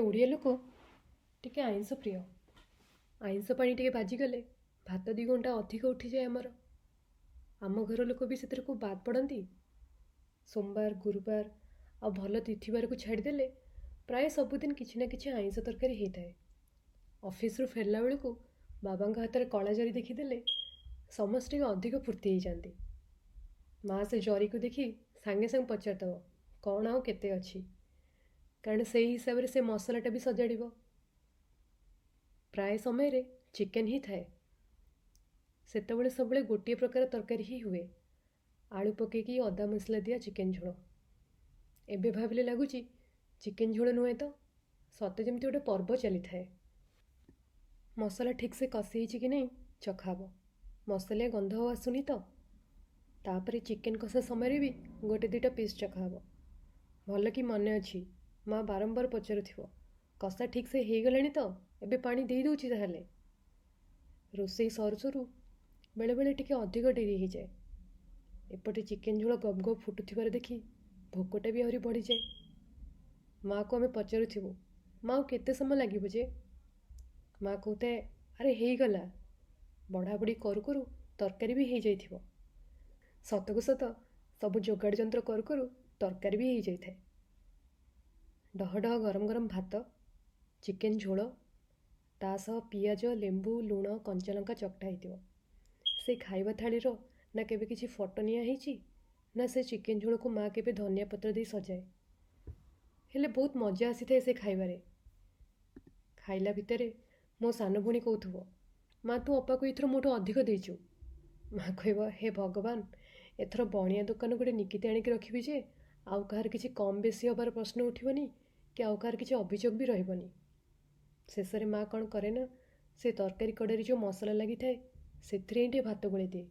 ଓଡ଼ିଆ ଲୋକ ଟିକେ ଆଇଁଷ ପ୍ରିୟ। ଆଇଁଷ ପାଣି ଟିକେ ବାଜିଗଲେ ଭାତ 2 ଗୁଣ୍ଡା ଅଧିକ ଉଠିଯାଏ ଆମର। ଆମ ଘର ଲୋକ ବି ସେଥିରେ କେଉଁ ବାଦ୍ ପଡ଼ନ୍ତି? ସୋମବାର, ଗୁରୁବାର ଆଉ ଭଲ ତିଥିବାରକୁ ଛାଡ଼ିଦେଲେ ପ୍ରାୟ ସବୁଦିନ କିଛି ନା କିଛି ଆଇଁଷ ତରକାରୀ ହେଇଥାଏ। ଅଫିସରୁ ଫେରିଲା ବେଳକୁ ବାବାଙ୍କ ହାତରେ କଳା ଜରି ଦେଖିଦେଲେ ସମସ୍ତେ ଟିକେ ଅଧିକ ଫୁର୍ତ୍ତି ହେଇଯାନ୍ତି। ମା ସେ ଜରିକୁ ଦେଖି ସାଙ୍ଗେ ସାଙ୍ଗେ ପଚାରିଦେବ, କ'ଣ ଆଉ କେତେ ଅଛି? କାରଣ ସେଇ ହିସାବରେ ସେ ମସଲାଟା ବି ସଜାଡ଼ିବ। ପ୍ରାୟ ସମୟରେ ଚିକେନ୍ ହିଁ ଥାଏ। ସେତେବେଳେ ସବୁବେଳେ ଗୋଟିଏ ପ୍ରକାର ତରକାରୀ ହିଁ ହୁଏ, ଆଳୁ ପକେଇକି ଅଦା ମସଲା ଦିଆ ଚିକେନ୍ ଝୋଳ। ଏବେ ଭାବିଲେ ଲାଗୁଛି ଚିକେନ୍ ଝୋଳ ନୁହେଁ ତ ସତେ ଯେମିତି ଗୋଟେ ପର୍ବ ଚାଲିଥାଏ। ମସଲା ଠିକ୍ସେ କଷି ହେଇଛି କି ନାହିଁ ଚଖା ହେବ, ମସଲିଆ ଗନ୍ଧ ଆଉ ଆସୁନି ତ? ତାପରେ ଚିକେନ୍ କଷା ସମୟରେ ବି ଗୋଟେ ଦୁଇଟା ପିସ୍ ଚଖା ହେବ। ଭଲ କି ମନେ ଅଛି, ମା ବାରମ୍ବାର ପଚାରୁଥିବ, କଷା ଠିକ୍ସେ ହେଇଗଲାଣି ତ? ଏବେ ପାଣି ଦେଇଦେଉଛି ତାହେଲେ? ରୋଷେଇ ସରୁ ସରୁ ବେଳେବେଳେ ଟିକେ ଅଧିକ ଡେରି ହେଇଯାଏ। ଏପଟେ ଚିକେନ୍ ଝୋଳ ଗପ ଗପ ଫୁଟୁଥିବାର ଦେଖି ଭୋକଟା ବି ଆହୁରି ବଢ଼ିଯାଏ। ମାଆକୁ ଆମେ ପଚାରୁଥିବୁ, ମା ଆଉ କେତେ ସମୟ ଲାଗିବ ଯେ? ମା କହୁଥାଏ, ଆରେ ହେଇଗଲା। ବଢ଼ାବଢ଼ି କରୁ କରୁ ତରକାରୀ ବି ହେଇଯାଇଥିବ। ସତକୁ ସତ ସବୁ ଯୋଗାଡ଼ ଯନ୍ତ୍ର କରୁ କରୁ ତରକାରୀ ବି ହେଇଯାଇଥାଏ। ଡହ ଡହ ଗରମ ଗରମ ଭାତ, ଚିକେନ୍ ଝୋଳ, ତା ସହ ପିଆଜ, ଲେମ୍ବୁ, ଲୁଣ, କଞ୍ଚାଲଙ୍କା ଚକଟା ହେଇଥିବ। ସେ ଖାଇବା ଥାଳିର ନା କେବେ କିଛି ଫଟୋ ନିଆ ହେଇଛି, ନା ସେ ଚିକେନ୍ ଝୋଳକୁ ମା କେବେ ଧନିଆ ପତ୍ର ଦେଇ ସଜାଏ। ହେଲେ ବହୁତ ମଜା ଆସିଥାଏ ସେ ଖାଇବାରେ। ଖାଇଲା ଭିତରେ ମୋ ସାନ ଭଉଣୀ କହୁଥିବ, ମା ତୁ ଅପାକୁ ଏଥର ମୋଠୁ ଅଧିକ ଦେଇଛୁ। ମା କହିବ, ହେ ଭଗବାନ, ଏଥର ବଣିଆ ଦୋକାନ ଗୋଟେ ନିକିତି ଆଣିକି ରଖିବି ଯେ ଆଉ କାହାର କିଛି କମ୍ ବେଶୀ ହେବାର ପ୍ରଶ୍ନ ଉଠିବନି କି ଆଉ କାହାର କିଛି ଅଭିଯୋଗ ବି ରହିବନି। ଶେଷରେ ମା କ'ଣ କରେ ନା, ସେ ତରକାରୀ କଡ଼େଇରେ ଯେଉଁ ମସଲା ଲାଗିଥାଏ ସେଥିରେ ହିଁ ଟିକେ ଭାତ ଗୋଳେଇ ଦିଏ,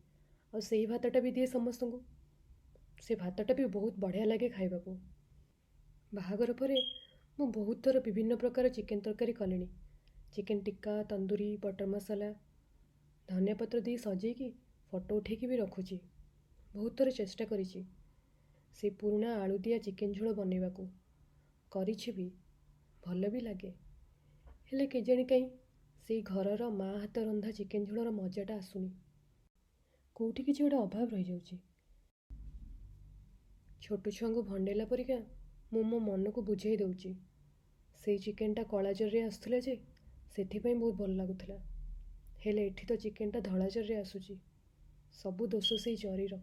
ଆଉ ସେଇ ଭାତଟା ବି ଦିଏ ସମସ୍ତଙ୍କୁ। ସେ ଭାତଟା ବି ବହୁତ ବଢ଼ିଆ ଲାଗେ ଖାଇବାକୁ। ବାହାଘର ପରେ ମୁଁ ବହୁତ ଥର ବିଭିନ୍ନ ପ୍ରକାର ଚିକେନ୍ ତରକାରୀ କଲିଣି। ଚିକେନ୍ ଟିକ୍କା, ତନ୍ଦୁରୀ, ବଟର୍ ମସଲା, ଧନିଆ ପତ୍ର ଦେଇ ସଜେଇକି ଫଟୋ ଉଠେଇକି ବି ରଖୁଛି। ବହୁତ ଥର ଚେଷ୍ଟା କରିଛି ସେ ପୁରୁଣା ଆଳୁ ଦିଆ ଚିକେନ୍ ଝୋଳ ବନେଇବାକୁ, କରିଛି ବି, ଭଲ ବି ଲାଗେ। ହେଲେ କେଜାଣି କାହିଁ ସେଇ ଘରର ମା ହାତ ରନ୍ଧା ଚିକେନ୍ ଝୋଳର ମଜାଟା ଆସୁନି। କେଉଁଠି କିଛି ଗୋଟେ ଅଭାବ ରହିଯାଉଛି। ଛୋଟ ଛୁଆଙ୍କୁ ଭଣ୍ଡେଇଲା ପରିକା ମୁଁ ମୋ ମନକୁ ବୁଝେଇ ଦେଉଛି, ସେଇ ଚିକେନ୍ଟା କଳା ଜରିରେ ଆସୁଥିଲା ଯେ ସେଥିପାଇଁ ବହୁତ ଭଲ ଲାଗୁଥିଲା। ହେଲେ ଏଠି ତ ଚିକେନ୍ଟା ଧଳା ଜରିରେ ଆସୁଛି। ସବୁ ଦୋଷ ସେଇ ଜରିର।